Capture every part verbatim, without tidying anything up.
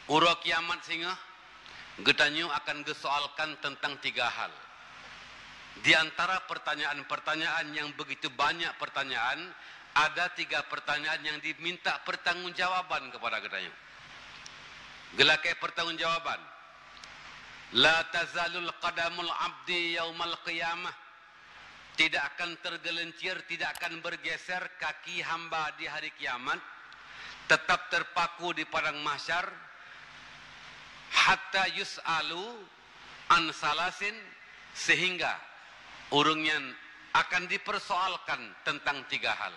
Uroe kiamat singoh, geutanyoe akan geusoalkan teuntang tiga hal. Di antara pertanyaan-pertanyaan nyang begitu banyak pertanyaan, ada tiga pertanyaan nyang diminta pertanggungjawaban kepada geutanyoe. Geulakée pertanggungjawaban. La tazalul qadamul abdi yaumal qiyamah. Tidak akan tergelincir, tidak akan bergeser kaki hamba di hari kiamat, tetap terpaku di padang mahsyar, hatta yus'alu an salasin, sehingga ureuëng nyan akan dipersoalkan tentang tiga hal.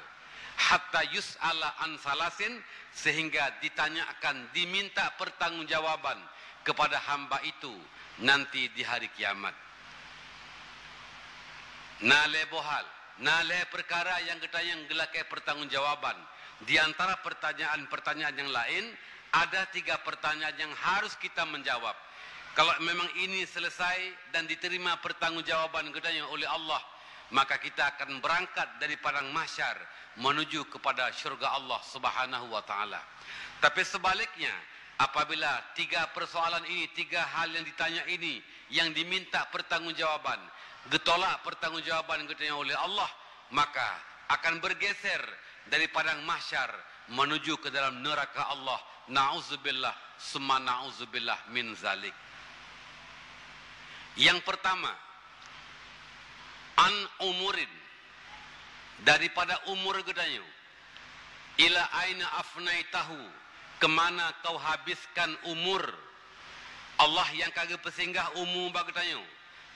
Hatta yus'ala an salasin, sehingga ditanyakan, diminta pertanggungjawaban kepada hamba itu nanti di hari kiamat. Na lhée boh hal, na lhée peukara nyang geutanyoe geulakée pertanggungjawaban. Di antara pertanyaan-pertanyaan nyang laén, ada tiga pertanyaan yang harus kita menjawab. Kalau memang ini selesai dan diterima pertanggungjawaban geutanyoe oleh Allah, maka kita akan berangkat dari padang mahsyar menuju kepada syurga Allah Subhanahu wa Ta'ala. Tapi sebaliknya, apabila tiga persoalan ini, tiga hal yang ditanya ini, yang diminta pertanggungjawaban, geutolak pertanggungjawaban geutanyoe oleh Allah, maka akan bergeser dari padang mahsyar menuju ke dalam neraka Allah. Na'udzubillah, summa na'udzubillah min zalik. Yang pertama, an umurin, daripada umur geutanyoe. Ila aina afnaitahu, kemana kau habiskan umur? Allah nyang ka geupeusinggah umu bak geutanyoe.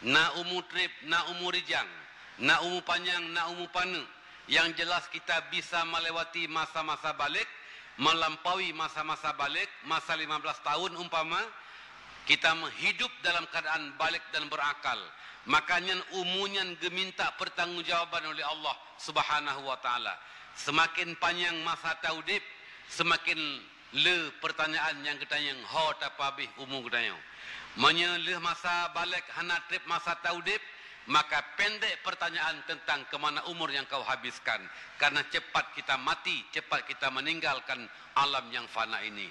Na umu treb, na umu rijang, na umu panyang, na umu paneuk. Yang jelas kita bisa melewati masa-masa baligh, melampaui masa-masa baligh, masa lima belas tahun umpama, kita hidup dalam keadaan baligh dan berakal. Maka nyan umu nyan geuminta pertanggungjawaban oleh Allah Subhanahu wa Ta'ala. Seumaken panyang masa taudeb, seumaken le pertanyaan nyang geutanyong ho tapeuhabéh umu geutanyoe. Meunyoe lheueh masa baligh hana treb masa taudeb, maka pendek pertanyaan tentang kemana umur yang kau habiskan, karena cepat kita mati, cepat kita meninggalkan alam yang fana ini.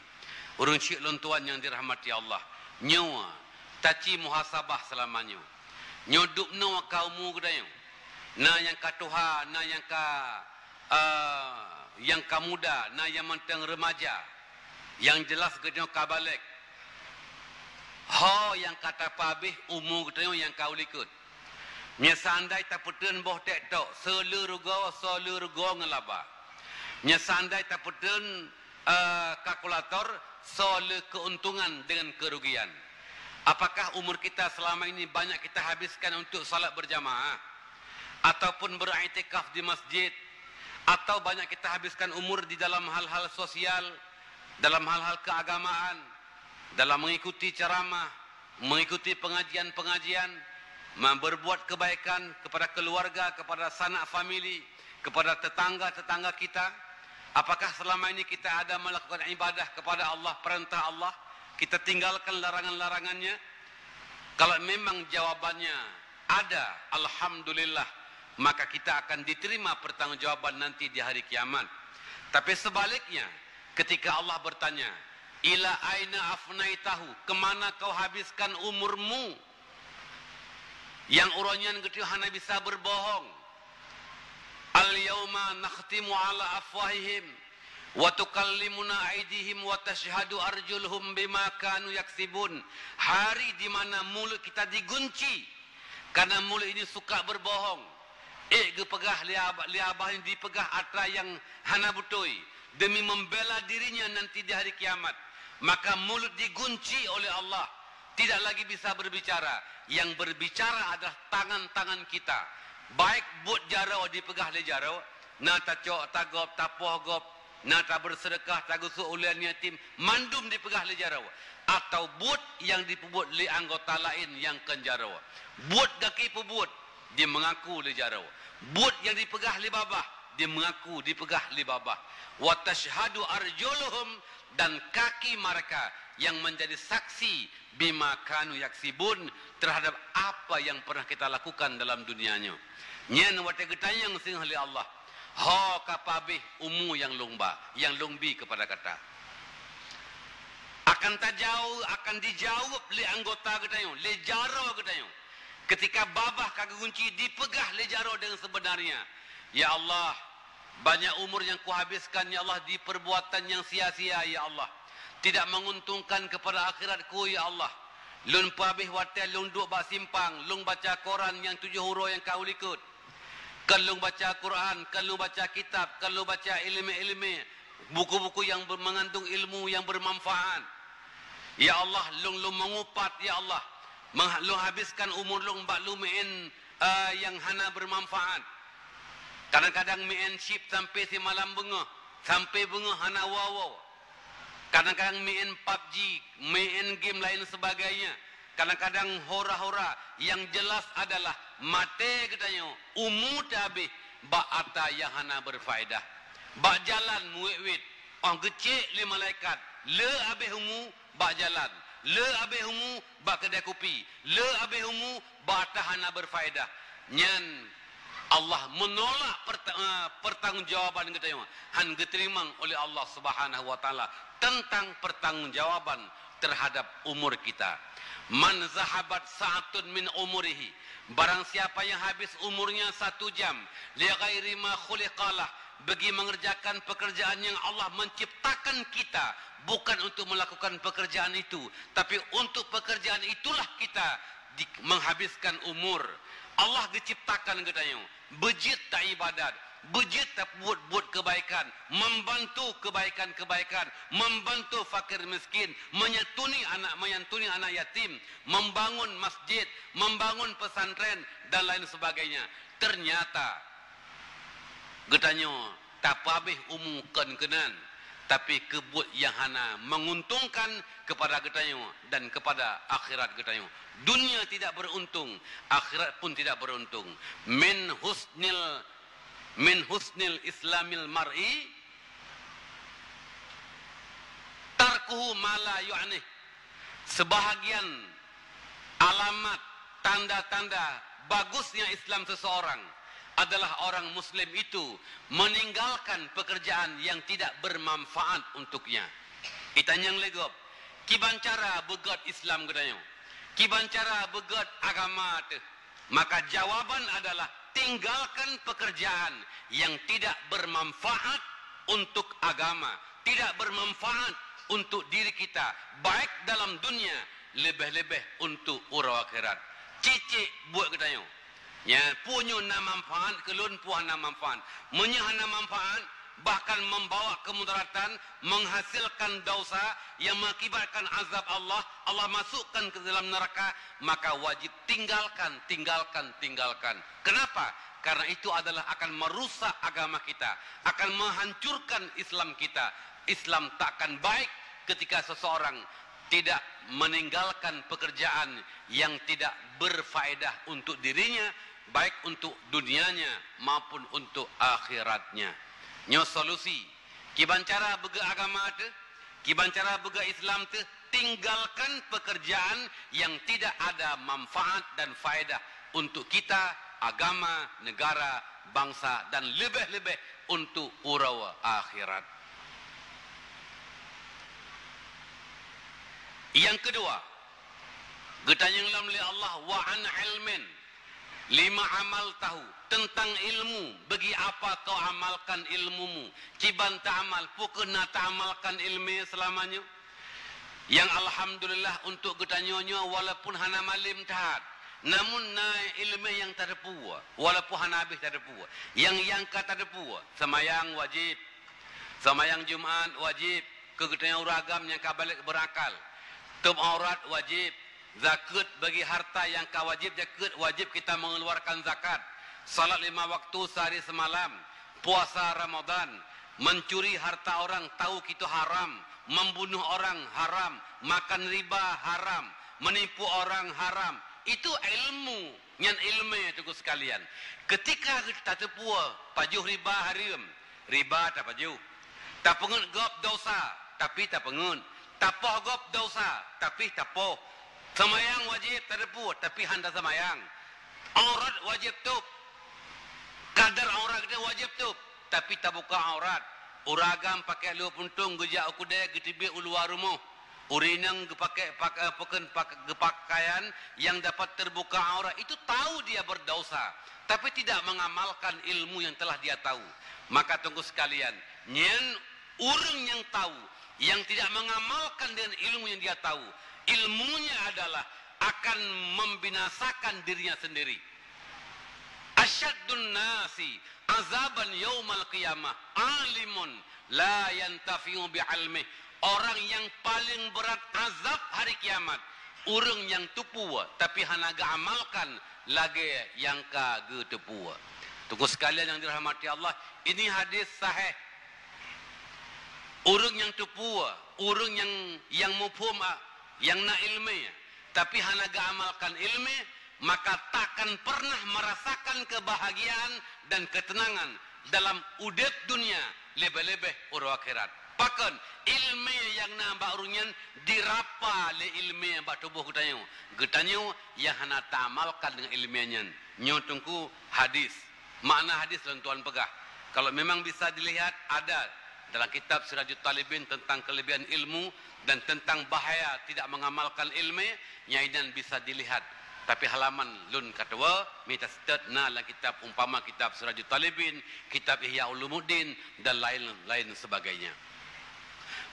Ureuëng syik lôn tuan nyang dirahmati Allah, nyoe taci muhasabah seulama nyoe. Nyoe dubnoe ka umu geutanyoe. Na nyang ka tuha, na nyang ka, eh, nyang ka muda, na nyang mantong remaja. Nyang jelas geutanyoe ka baligh. Ho nyang ka tapeuhabéh umu geutanyoe nyang ka u likot. Meunyoe seandai tapeuteun boh TikTok, soe le rugoe, soe le rugoe ngon laba. Meunyoe seandai tapeuteun, eh, kalkulator, soe le keuntungan dengan kerugian. Apakah umur kita selama ini banyak kita habiskan untuk salat berjamaah? Ataupun beriktikaf di masjid? Atau banyak kita habiskan umur di dalam hal-hal sosial, dalam hal-hal keagamaan, dalam mengikuti ceramah, mengikuti pengajian-pengajian, ma-, berbuat kebaikan kepada keluarga, kepada sanak famili, kepada tetangga-tetangga kita? Apakah selama ini kita ada melakukan ibadah kepada Allah, perintah Allah? Kita tinggalkan larangan-larangannya? Kalau memang jawabannya ada, alhamdulillah, maka kita akan diterima pertanggungjawaban nanti di hari kiamat. Tapi sebaliknya, ketika Allah bertanya, "Ila aina afnaitahu?" Kemana kau habiskan umurmu? Nyang uroe nyan geutanyoe hana bisa berbohong. "Al-yauma nakhtimu ala afwahihim, wa tukallimuna aidihim, wa tashhadu arjuluhum bima kanu yaksibun." Hari di mana mulut kita digunci, karena mulut ini suka berbohong. Ék geupeugah lé ab-, lé abah ini dipeugah atra nyang hana beutôi, demi membela dirinya nanti di hari kiamat. Maka mulut digunci oleh Allah, tidak lagi bisa berbicara. Yang berbicara adalah tangan-tangan kita. Baik buet jaroe dipeugah lé jaroe, na tacok, tagop, tapoh gop, na tabeuseudeukah, tagusok ulèe yatim, mandum dipeugah lé jaroe. Atau buet nyang dipeubuet lé anggota laén nyang kon jaroe. Buet gaki peubuet, dimeungaku lé jaroe. Buet nyang dipeugah lé babah, dimeungaku, dipeugah lé babah. "Wa tashhadu arjuluhum," dan kaki mereka yang menjadi saksi, "bima kanu yaksibun," terhadap apa yang pernah kita lakukan dalam dunia nyoe. Nyan watèe geutanyong singoh lé Allah, "Ho ka peuhabéh umu nyang lôn ba, nyang lôn bi keupada gata?" akan tajaweueb, akan dijaweueb lé anggota geutanyoe, lé jaroe geutanyoe. Ketika babah ka geugunci, dipeugah lé jaroe deungon seubeunarnya, "Ya Allah, banyak umur nyang kuhabiskan, ya Allah, di perbuatan nyang sia-sia, ya Allah. Tidak menguntungkan kepada akhiratku, ya Allah. Lôn peuhabéh watée lôn duek bak simpang, lôn baca koran nyang tujoh uroe nyang ka u likot. Kon lôn baca Quran, kon lôn baca kitab, kon lôn baca iéleumé-iéleumé, buku-buku nyang ber-, mengandung ilmu nyang bermanfaat. Ya Allah, lôn, lôn meungupat, ya Allah. Meng-, lôn habiskan umur lôn bak lôn meu'en, eh, nyang hana bermanfaat. Kadang-kadang meu'en chip sampai simalam beungoh, sampai beungoh hana woe-woe. Kadang-kadang meu'en PUBG, meu'en game lain sebagainya. Kadang-kadang hura-hura, yang jelas adalah maté geutanyoe, umu teuhabéh bak ata nyang hana berfaedah. Bak jalan meuwét-wét, 'oh geucék lé malaikat, le habéh umu bak jalan, le habéh umu bak keudè kupi, le habéh umu bak ata hana berfaedah. Nyan Allah menolak pert-, eh, pertanggungjawaban geutanyoe, han geuteurimong oleh Allah Subhanahu wa Taala tentang pertanggungjawaban terhadap umur kita. "Man zahabat sa'atun min umurihi," barang siapa yang habis umurnya satu jam, "li ghairi ma khuliqa lah," bagi mengerjakan pekerjaan yang Allah menciptakan kita, bukan untuk melakukan pekerjaan itu, tapi untuk pekerjaan itulah kita di-, menghabiskan umur. Allah geuciptakan geutanyoe, beujeuet taibadat, beujeuet tapubuet-buet kebaikan, membantu kebaikan-kebaikan, membantu fakir miskin, menyantuni anak, menyantuni anak yatim, membangun masjid, membangun pesantren, dan lain sebagainya. Ternyata geutanyoe tapeuhabéh umu kon keunan, tapi keu buet nyang hana menguntungkan kepada geutanyoe dan kepada akhirat geutanyoe. Dunia tidak beruntung, akhirat pun tidak beruntung. Min husnil, min husnil islamil mar'i tarkuhu ma la yu'nih. Sebahagian alamat, tanda-tanda bagusnya Islam seseorang adalah orang muslim itu meninggalkan pekerjaan yang tidak bermanfaat untuknya. Itanyong lé gob, kiban cara beugét Islam geutanyoe? Kiban cara beugét agama teuh? Maka jawaban adalah tinggalkan pekerjaan yang tidak bermanfaat untuk agama, tidak bermanfaat untuk diri kita, baik dalam dunia, lebih-lebih untuk uroe akhirat. Cicik buet geutanyoe. Nyan, peue nyoe na manfaat keu lôn, peue hana manfaat. Meunyoe hana manfaat, bahkan membawa kemudaratan, menghasilkan dosa yang mengakibatkan azab Allah, Allah masukkan ke dalam neraka, maka wajib tinggalkan, tinggalkan, tinggalkan. Kenapa? Karena itu adalah akan merusak agama kita, akan menghancurkan Islam kita. Islam tak akan baik ketika seseorang tidak meninggalkan pekerjaan yang tidak berfaedah untuk dirinya, baik untuk dunianya maupun untuk akhiratnya. Nyoe solusi. Kiban cara beugét agama teuh, kiban cara beugét Islam teuh, tinggalkan pekerjaan yang tidak ada manfaat dan faedah untuk kita, agama, negara, bangsa, dan lebih-lebih untuk uroe akhirat. Yang kedua, geutanyong lom lé Allah, "Wa an ilmin lima amaltahu," tentang ilmu, bagi apa kau amalkan ilmumu? Kiban taamal, peu kheueh na taamalkan ilmu selama nyoe? Yang alhamdulillah untuk geutanyoe nyoe, walaupun hana malem that, namun na ilmu nyang tateupeue, walaupun hana habéh tateupeue. Nyang, nyang ka tateupeue, seumayang wajéb, seumayang Jumat wajéb, keu geutanyoe ureuëng agam nyang ka balek beurakal. Tôb aurat wajéb, zakeuet bagi harta nyang ka wajéb zakeuet, wajéb kita mengeluarkan zakat. Salat lima waktu sehari semalam, puasa Ramadan, mencuri harta orang tahu itu haram, membunuh orang haram, makan riba haram, menipu orang haram. Itu ilmu, nyan ilmu, teungku sekalian. Ketika tateupeue pajoh riba hareuem, riba tapajoh. Tapeungeut gob dosa, tapi tapeungeut. Tapoh gob dosa, tapi tapoh. Seumayang wajéb tateupeue, tapi han taseumayang. Aurat wajéb tôb. Kadar aurat geutanyoe wajéb tôb, tapi tabuka aurat. Ureuëng agam pakai luweue puntông geujak u keudè geuteubiet u luwa rumoh. Ureuëng nyang geupakai, pak-, eh, peukon pak-, geupakaian yang dapat terbuka aurat itu tahu dia berdosa, tapi tidak mengamalkan ilmu yang telah dia tahu. Maka teungku sekalian, nyan ureuëng nyang tahu, yang tidak mengamalkan dengan ilmu yang dia tahu, ilmunya adalah akan membinasakan dirinya sendiri. Asyaddun nasi azaban yaumal qiyamah alimun la yantafi'u bi ilmih. Orang yang paling berat azab hari kiamat, ureuëng nyang teupeu tapi hana geuamalkan lagée nyang ka geuteupeue. Teungku sekalian yang dirahmati Allah, ini hadis sahih. Ureuëng nyang teupeu, ureuëng nyang, nyang muphom, ah, nyang na iéleumé, tapi hana geuamalkan iéleumé, maka takkan pernah merasakan kebahagiaan dan ketenangan dalam udeb dunia, leubeh-leubeh uroe akhirat. Pakon? Iéleumé nyang na bak ureuëng nyan dirapa lé iéleumé nyang bak tuboh geutanyoe. Geutanyoe nyang hana taamalkan deungon iéleumé nyan. Nyoe teungku hadis. Makna hadis lôn tuan peugah, kalau memang bisa dilihat, ada dalam kitab Sirajut Talibin tentang kelebihan ilmu dan tentang bahaya tidak mengamalkan ilmu, nyang inan bisa dilihat. Tapi halaman lôn ka tuwoe, mita seutôt na dalam kitab, umpama kitab Sirajut Talibin, kitab Ihya Ulumuddin, dan lain-lain sebagainya.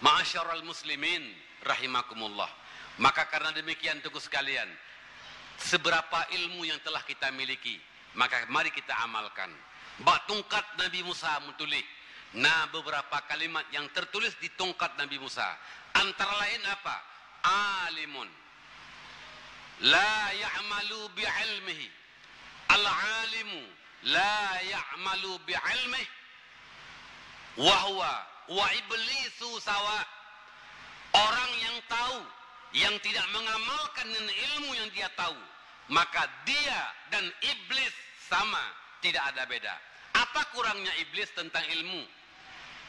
Ma'asyiral muslimin rahimakumullah. Maka karena demikian, teungku sekalian, seberapa ilmu yang telah kita miliki, maka mari kita amalkan. Bak tungkat Nabi Musa meutuléh, na beberapa kalimat yang tertulis di tungkat Nabi Musa. Antara lain apa? Alimun la ya'malu bi ilmihi. Al-alimu la ya'malu bi ilmihi wa huwa wa iblisu sawa. Orang yang tahu, yang tidak mengamalkan dengan ilmu yang dia tahu, maka dia dan iblis sama, tidak ada beda. Apa kurangnya iblis tentang ilmu?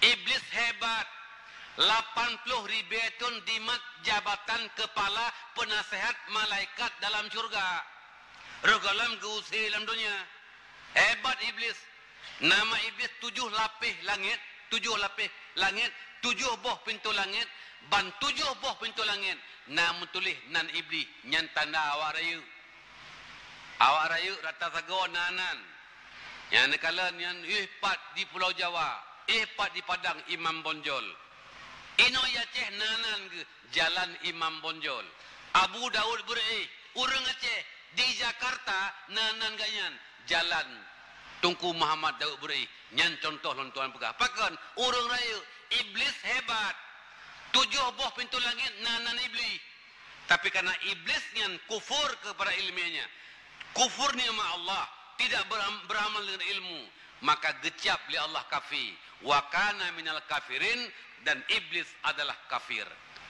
Iblis hebat. Lapan ploh ribée thon dimat jabatan kepala penasehat malaikat dalam syurga. Roh gohlom geuuse lam donya. Hebat iblis. Nama iblis tujoh lapéh langét, tujoh lapéh langét, tujoh boh pintoe langét, ban tujoh boh pintoe langét na meutuléh nan iblis, nyan tanda awak rayeuk. Awak rayeuk rata sagoe na nan. Nyang neukalon nyan, éh pat di Pulau Jawa, éh pat di Padang Imam Bonjol. Inoe Aceh na nan geuh Jalan Imam Bonjol. Abu Daud Beureuéh, ureuëng Aceh, di Jakarta na nan geuh nyan Jalan Teungku Muhammad Daud Beureuéh. Nyan contoh lôn tuan peugah. Pakon? Ureuëng rayeuk, iblis hebat. Tujoh boh pintoe langét na nan iblis. Tapi karena iblis nyan kufur kepada iéleumé nyan, kufur nikmat Allah, tidak beram-, beramal dengan ilmu, maka geucab lé Allah kafé. Wa kana minal kafirin, dan iblis adalah kafir.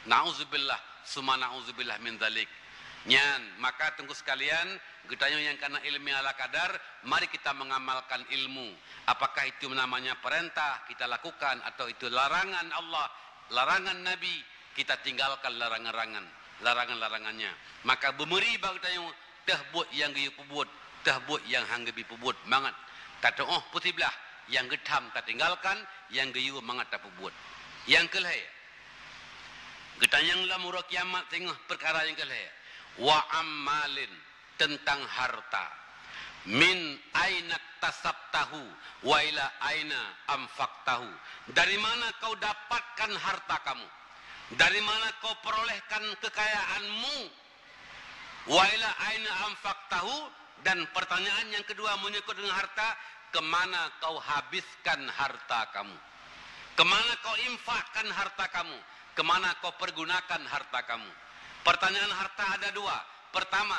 Nauzubillah, summa nauzubillah min dzalik. Nyan, maka teungku sekalian, geutanyoe nyang kana iéleumé ala kadar, mari kita mengamalkan ilmu. Apakah itu namanya perintah kita lakukan atau itu larangan Allah, larangan Nabi, kita tinggalkan larangan-larangan, larangan-larangannya. Maka beumeuri bak geutanyoe teuh buet nyang geuyue peubuet, teuh buet nyang han geubri peubuet mangat tatuoh peusiblah, nyang geutham tatinggalkan, nyang geuyue mangat tapeubuet. Nyang keu lhée, geutanyong lam uroe kiamat singoh peukara nyang keu lhée. Wa ammalin, tentang harta. Min aina tasabtahu wa ila aina anfaqtahu. Dari mana kau dapatkan harta kamu? Dari mana kau perolehkan kekayaanmu? Wa ila aina anfaqtahu, dan pertanyaan yang kedua menyangkut dengan harta, kemana kau habiskan harta kamu? Kemana kau infakkan harta kamu? Kemana kau pergunakan harta kamu? Pertanyaan harta ada dua. Pertama,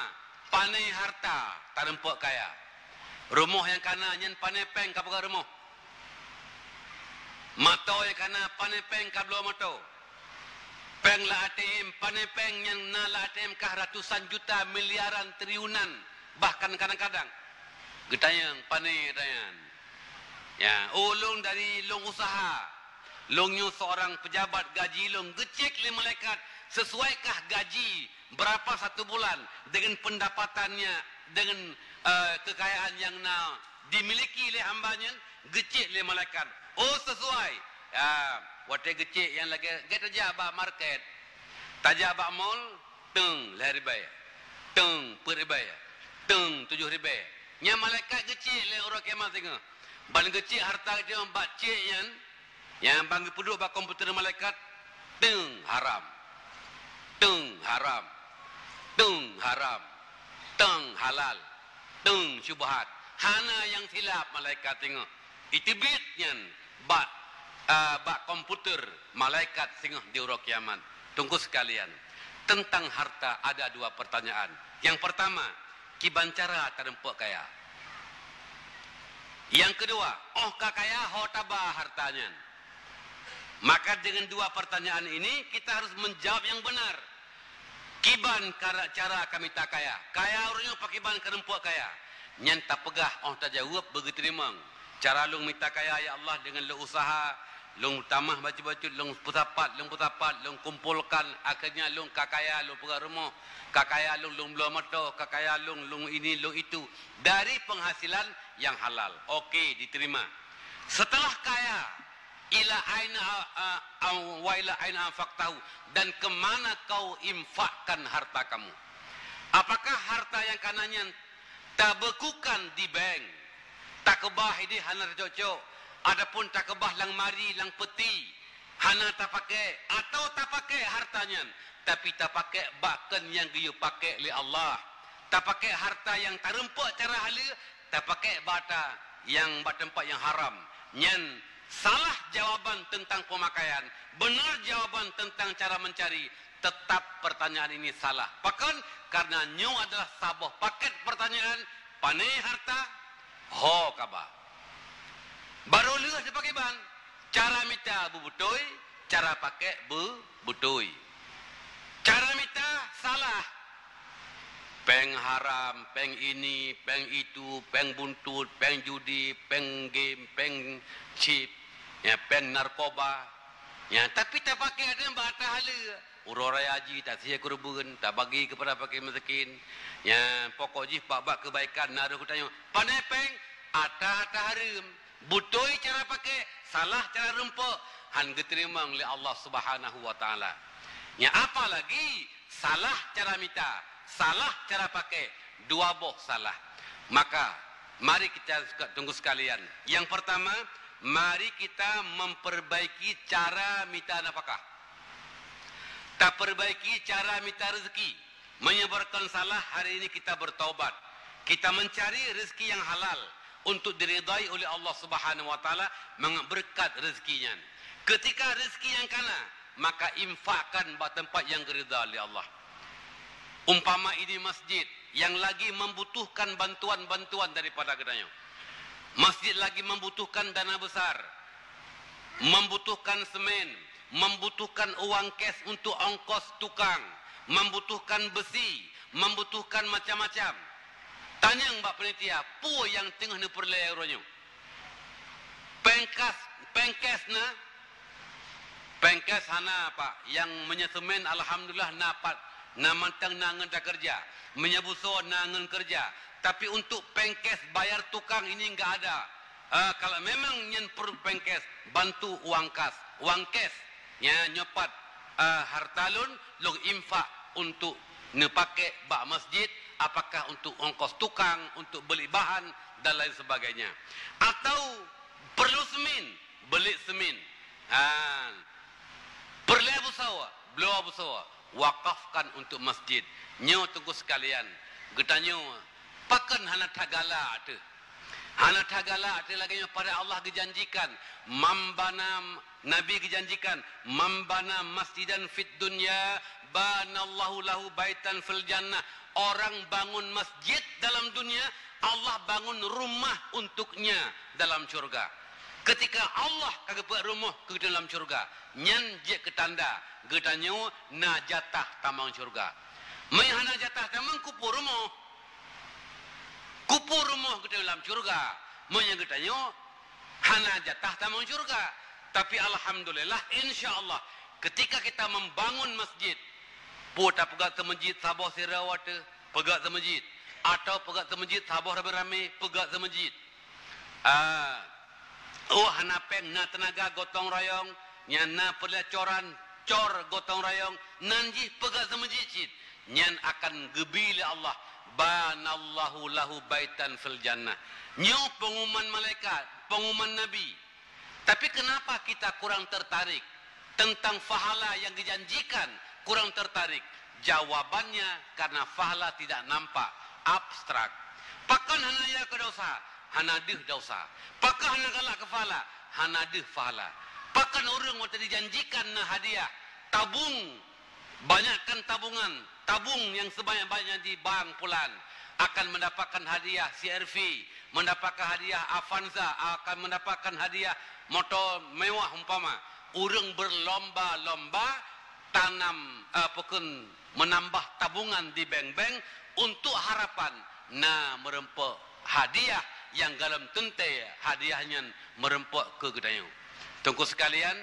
pane harta tareumpok kaya. Rumoh nyang kana nyan pane péng ka peugah rumoh. Moto nyang kana pane péng ka bloe moto. Péng lam A T M, pane péng nyang na lam A T M kah ratusan juta, miliaran, triliunan, bahkan kadang-kadang. Geutanyong, pane tanyan. Ya, ulôn dari lôn usaha. Lôn nyoe seorang pejabat, gaji lôn geucek lé malaikat, sesuaikah gaji berapa satu bulan dengan pendapatannya, dengan, eh, kekayaan yang na dimiliki lé hamba nyan, geucek lé malaikat. Oh, sesuai. Ya, watée geucek nyang lagée, gét aja bak market. Tajak bak mall, teung lhèe ribèe, teung peuet ribèe, teung tujoh ribèe. Nyan malaikat geucék lé uroe kiamat singoh. Ban geucék hareuta geutanyoe bak cék nyan, nyang ban geupeuduek bak komputer malaikat, teung haram, teung haram, teung haram, teung halal, teung syubhat. Hana nyang silap malaikat singoh. Iteubiet nyan bak, a, bak komputer malaikat singoh di uroe kiamat. Teungku sekalian, tentang harta ada dua pertanyaan. Yang pertama, kiban cara tareumpok kaya. Yang kedua, óh ka kaya ho taba harta nyan. Maka dengan dua pertanyaan ini, kita harus menjawab yang benar. Kiban kara-, cara ka mita kaya? Kaya ureuëng nyoe pakriban kareumpok kaya? Nyan tapeugah óh tajaweueb beugeuteurimong. Cara lôn mita kaya, ya Allah, dengan lôn usaha, lôn tamah bacut-bacut, lôn peusapat, lôn peusapat, lôn kumpolkan, akhirnya lôn ka kaya, lôn peugah rumoh, ka kaya lôn, lôn bloe moto, ka kaya lôn, lôn ini, lôn itu, dari penghasilan yang halal. Oke, diterima. Setelah kaya, ila aina, a, a, wa ila aina anfaqtahu, dan ke mana kau infakkan harta kamu? Apakah harta yang kana nyan tabeukukan di bank, takeubah idéh hana tacok-cok, ataupun takeubah lam mari, lam peti, hana tapakai, atau tapakai harta nyan, tapi tapakai bak keu nyang geuyue pakai lé Allah, tapakai harta nyang tareumpok cara haleue, tapakai bak ata nyang bak teumpat nyang haram, nyan salah jawaban teuntang peumakaian, benar jawaban teuntang cara meuncari. Teutap peurtanyaan ini salah. Pakon? Karena nyoe adalah saboh paket peurtanyaan, pane harta, ho kaba. Barô lheueh dipakiban, cara mita beubeutôi, cara pakai beubeutôi. Cara mita salah. Péng haram, péng ini, péng itu, péng buntut, péng judi, péng game, péng chip, ya, péng narkoba. Ya, tapi tapakai ada bak ata haleue. Uroe raya jih tasie keureubeuen, tabagi keupada fakir miskin. Ya, pokok jih bak-bak keubaikan na rôh geutanyoe. Pane péng, ata-ata hareuem. Beutôi cara pakai, salah cara reumpok, han geuteurimong lé Allah Subhanahu wa Taala. Nya apalagi salah cara mita, salah cara pakai, dua boh salah. Maka, mari kita sek-, tunggu sekalian. Yang pertama, mari kita memperbaiki cara mita nafkah. Taperbaiki cara mita rezeki. Meunyoe barangkalan salah, hari ini kita bertaubat. Kita mencari rezeki yang halal untuk diridai oleh Allah Subhanahu wa Taala, mangat beureukat rezeki nyan. Ketika rezeki nyang kana, maka infakkan bak teumpat nyang geuridha lé Allah. Umpama ini masjid yang lagi membutuhkan bantuan-bantuan daripada geutanyoe. Masjid lagi membutuhkan dana besar, membutuhkan semen, membutuhkan uang cash untuk ongkos tukang, membutuhkan besi, membutuhkan macam-macam. Tanyong bak panitia, peue nyang teungoh neupeureulée uroe nyoe? Péng kas, péng cash na? Péng cash hana, Pak. Nyang meunyoe semen, alhamdulillah, na pat, na mantong na ngon takeureuja. Meunyoe busoe na ngon keureuja. Tapi untuk péng cash bayar tukang ini enggak ada. Ah, kalau memang nyan perlu péng cash, bantu uang kas, uang cash. Nya nyoe pat, ah, harta lôn, lôn infak untuk neupakai bak masjid, apakah untuk ongkos tukang, untuk beli bahan, dan lain sebagainya. Atau perlu semen, beli semen. Ha. Peureulée busoe, bloe busoe, wakafkan untuk masjid. Nyoe teungku sekalian, geutanyoe pakon hana tagalak teuh? Hana tagalak teuh lagée nyoe, padahai Allah geujanjikan, man bana, Nabi geujanjikan, "Man bana masjidan fid dunya, banallahu lahu baitan fil jannah." Orang bangun masjid dalam dunia, Allah bangun rumah untuknya dalam syurga. Ketika Allah ka geupeubuet rumoh keu geutanyoe lam syurga, nyan jeuet keu tanda geutanyoe na jatah tamong syurga. Meunyoe hana jatah tamong, keupeue rumoh? Keupeue rumoh geutanyoe lam syurga, meunyoe geutanyoe hana jatah tamong syurga? Tapi alhamdulillah, insya Allah, ketika kita membangun masjid, peue tapeugah teumeujid saboh sidroe watée, peugah teumeujid, atau peugah teumeujid saboh ramé-ramé, peugah teumeujid. Ah, oh, hana péng, na teunaga gotong royong, nyan na peureulée coran, tor gotong royong, nan jih peugah seumeujid cit, nyan akan geubi lé Allah, "Banallahu lahu baitan fil jannah." Nyoe pengumuman malaikat, pengumuman Nabi. Tapi kenapa kita kurang tertarik tentang pahala yang dijanjikan, kurang tertarik? Jawabannya karena pahala tidak nampak, abstrak. Pakon hana ya keu dosa? Hana deuh dosa. Pakon hana galak keu pahala? Hana deuh pahala. Pakon ureuëng watée dijanjikan na hadiah, tabung, banyakkan tabungan, tabung yang sebanyak-banyaknya di bank pulan, akan mendapatkan hadiah C R V, mendapatkan hadiah Avanza, akan mendapatkan hadiah motor mewah umpama. Ureuëng berlomba-lomba tanam, eh, apa kheun, menambah tabungan di bank-bank untuk harapan na meureumpok hadiah nyang golom teuntée hadiah nyan meureumpok keu geutanyoe. Teungku sekalian,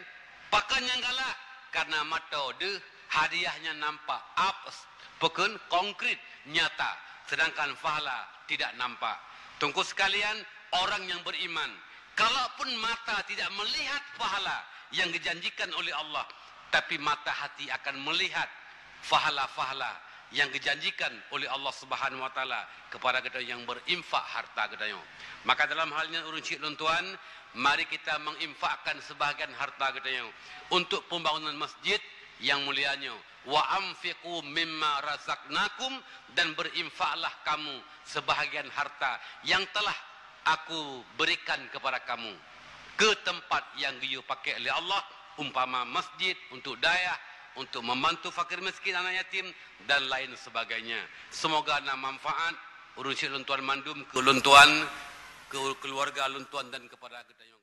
pakon nyang galak? Karena mata deuh hadiah nyan nampak, abs-, apa kheun, konkret, nyata, sedangkan pahala tidak nampak. Teungku sekalian, orang yang beriman, kalaupun mata tidak melihat pahala yang dijanjikan oleh Allah, tapi mata hati akan melihat pahala-pahala yang dijanjikan oleh Allah Subhanahu wa Taala kepada geutanyoe nyang berinfak harta geutanyoe. Maka dalam hal nyan, ureuëng syik lôn tuan, mari kita menginfakkan sebahagian harta geutanyoe untuk pembangunan masjid yang mulia nyoe. "Wa anfiqu mimma razaqnakum," dan berinfaklah kamu sebahagian harta yang telah Aku berikan kepada kamu ke tempat yang geuyue pakai oleh Allah, umpama masjid, untuk dayah, untuk membantu fakir miskin, anak yatim, dan lain sebagainya. Semoga na manfaat ureuëng syik lôn tuan mandum, keu lôn tuan, keu keluarga lôn tuan, dan kepada geutanyoe.